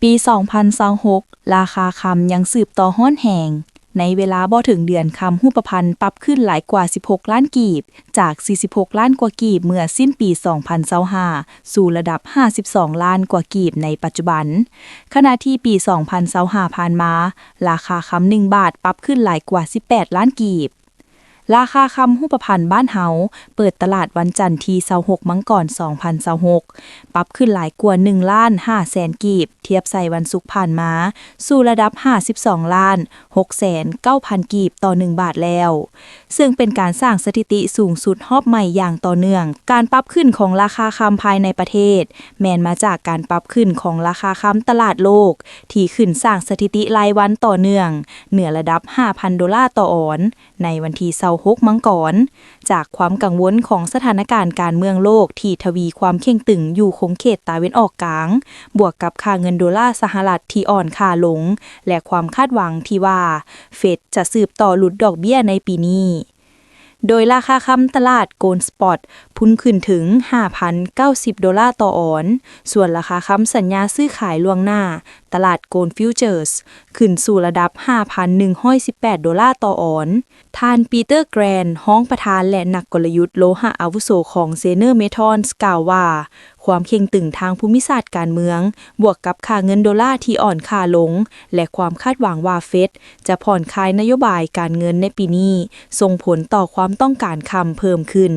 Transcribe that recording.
ປີສອງພັນຊາວຫົກ ລາຄາຄຳຍັງສືບຕໍ່ຮ້ອນແຮງ. ໃນເວລາບໍ່ເຖິງເດືອນ, ຄຳຮູບປະພັນປັບຂຶ້ນຫຼາຍກວ່າສິບຫົກລ້ານກີບ, ຈາກສີ່ສິບຫົກລ້ານກວ່າກີບເມື່ອສິ້ນປີສອງພັນຊາວຫ້າ ສູ່ລະດັບຫ້າສິບສອງລ້ານກວ່າກີບໃນປັດຈຸບັນ. ຂະນະທີ່ປີສອງພັນຊາວຫ້າຜ່ານມາ, ລາຄາຄຳໜຶ່ງບາດປັບຂຶ້ນຫຼາຍກວ່າສິບແປດລ້ານກີບ. ລາຄາຄຳຮູບປະພັນບ້ານເຮົາເປີດຕະຫຼາດວັນຈັນທີຊາວຫົກມັງກອນສອງພັນຊາວຫົກ ປັບຂຶ້ນຫຼາຍກວ່າໜຶ່ງລ້ານຫ້າແສນກີບ ທຽບໃສ່ວັນສຸກຜ່ານມາ ສູ່ລະດັບຫ້າສິບສອງລ້ານຫົກແສນເກົ້າພັນກີບຕໍ່ໜຶ່ງບາດແລ້ວ, ເຊິ່ງເປັນການສ້າງສະຖິຕິສູງສຸດຮອບໃໝ່ຢ່າງຕໍ່ເນື່ອງ. ການປັບຂຶ້ນຂອງລາຄາຄຳພາຍໃນປະເທດ ແມ່ນມາຈາກການປັບຂຶ້ນຂອງລາຄາຄຳຕະຫຼາດໂລກ ທີ່ຂຶ້ນສ້າງສະຖິຕິລາຍວັນຕໍ່ເນື່ອງ ເໜືອລະດັບຫ້າພັນໂດລາຕໍ່ອອນ ໃນວັນທີຊາວຫົກມັງກອນ, ຈາກຄວາມກັງວົນຂອງສະຖານະການການເມືອງໂລກທີ່ທະວີຄວາມເຄັ່ງຕຶງຢູ່ຂົງເຂດຕາເວັນອອກກາງ, ບວກກັບຄ່າເງິນໂດລາສະຫະລັດທີ່ອ່ອນຄ່າລົງ ແລະ ຄວາມຄາດຫວັງທີ່ວ່າ ເຟດຈະສືບຕໍ່ຫຼຸດດອກເບ້ຍໃນປີນີ້. ໂດຍລາຄາຄຳຕະຫຼາດ Gold Spot ພຸ້ນຂຶ້ນເຖິງຫ້າພັນເກົ້າສິບໂດລາຕໍ່ອອນ, ສ່ວນລາຄາຄຳສັນຍາຊື້ຂາຍລ່ວງໜ້າ ຕະຫຼາດ Gold Futures ຂຶ້ນສູ່ລະດັບຫ້າພັນໜຶ່ງຮ້ອຍສິບແປດໂດລາຕໍ່ອອນ. ທ່ານ Peter Grant ຮອງປະທານ ແລະ ນັກກົນລະຍຸດໂລຫະອາວຸໂສຂອງ Seiner Metals ກ່າວວ່າ ຄວາມເຄັ່ງຕຶງທາງພູມິສາດການເມືອງ ບວກກັບຄ່າເງິນໂດລາທີ່ອ່ອນຄ່າລົງ ແລະ ຄວາມຄາດຫວັງວ່າເຟດຈະຜ່ອນຄາຍນະໂຍບາຍການເງິນໃນປີນີ້ ສົ່ງຜົນຕໍ່ຄວາມຕ້ອງການຄຳເພີ່ມຂຶ້ນ.